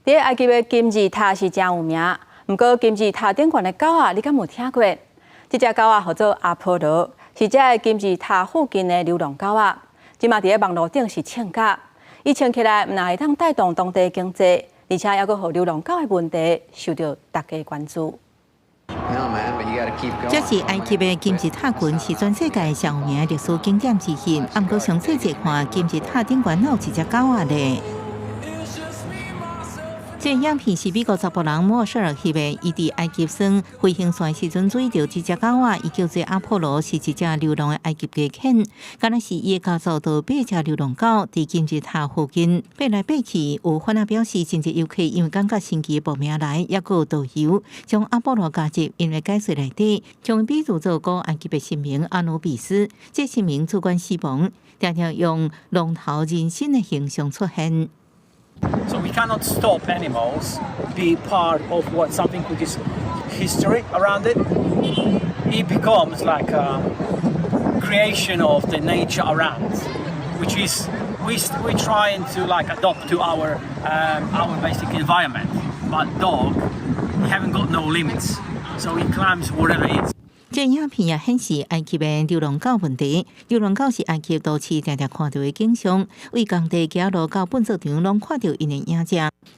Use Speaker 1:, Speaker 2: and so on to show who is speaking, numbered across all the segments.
Speaker 1: 佇埃及的金字塔是誠有名，毋過金字塔頂懸的狗仔，你敢有聽過？這隻狗仔號做阿波羅，是這个金字塔附近的流浪狗仔。這馬佇咧網路頂是衝甲，伊衝起來，毋但會當帶動當地經濟，而且猶閣予流浪狗的問題受到大家關注。
Speaker 2: 這是埃及的金字塔群，是全世界上有名的歷史景點之一。毋過詳細一看，金字塔頂懸有一隻狗仔咧。這個影片是美國查埔人莫舍爾翕的，伊佇埃及耍飛行傘的時陣，注意著這隻狗仔，伊叫做阿波羅，是一隻流浪的埃及家犬。敢若是伊的家族就八隻流浪狗佇金字塔附近爬來爬去。有販仔表示，真濟遊客因為感覺新奇報名來，猶閣有導遊將阿波羅加入𪜶的解說內底，將伊比喻做古埃及的神明阿努比斯，這神明主管死亡，常常用龍頭人身的形象出現。
Speaker 3: So we cannot stop animals be part of what something which is history around it. It becomes like a creation of the nature around, which is we trying to like adapt to our basic environment. But dog, he haven't got no limits, so he climbs whatever it is.
Speaker 2: 這影片也顯示埃及的流浪狗問題。流浪狗是埃及都市常常看著的景象，為工地走路到糞掃場，攏看著𪜶的影子。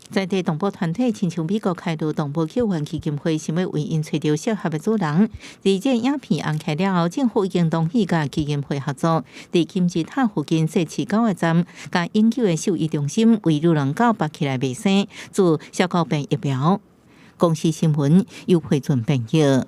Speaker 2: 在地動保團體親像美國開路動物救援基金會，想欲為𪜶揣著適合的主人。佇這影片紅起來了後，政府已經同意佮基金會合作，佇金字塔附近設飼狗的站，佮永久的獸醫中心，為流浪狗縛起來袂生，注小狗病疫苗。公視新聞由惠準編譯。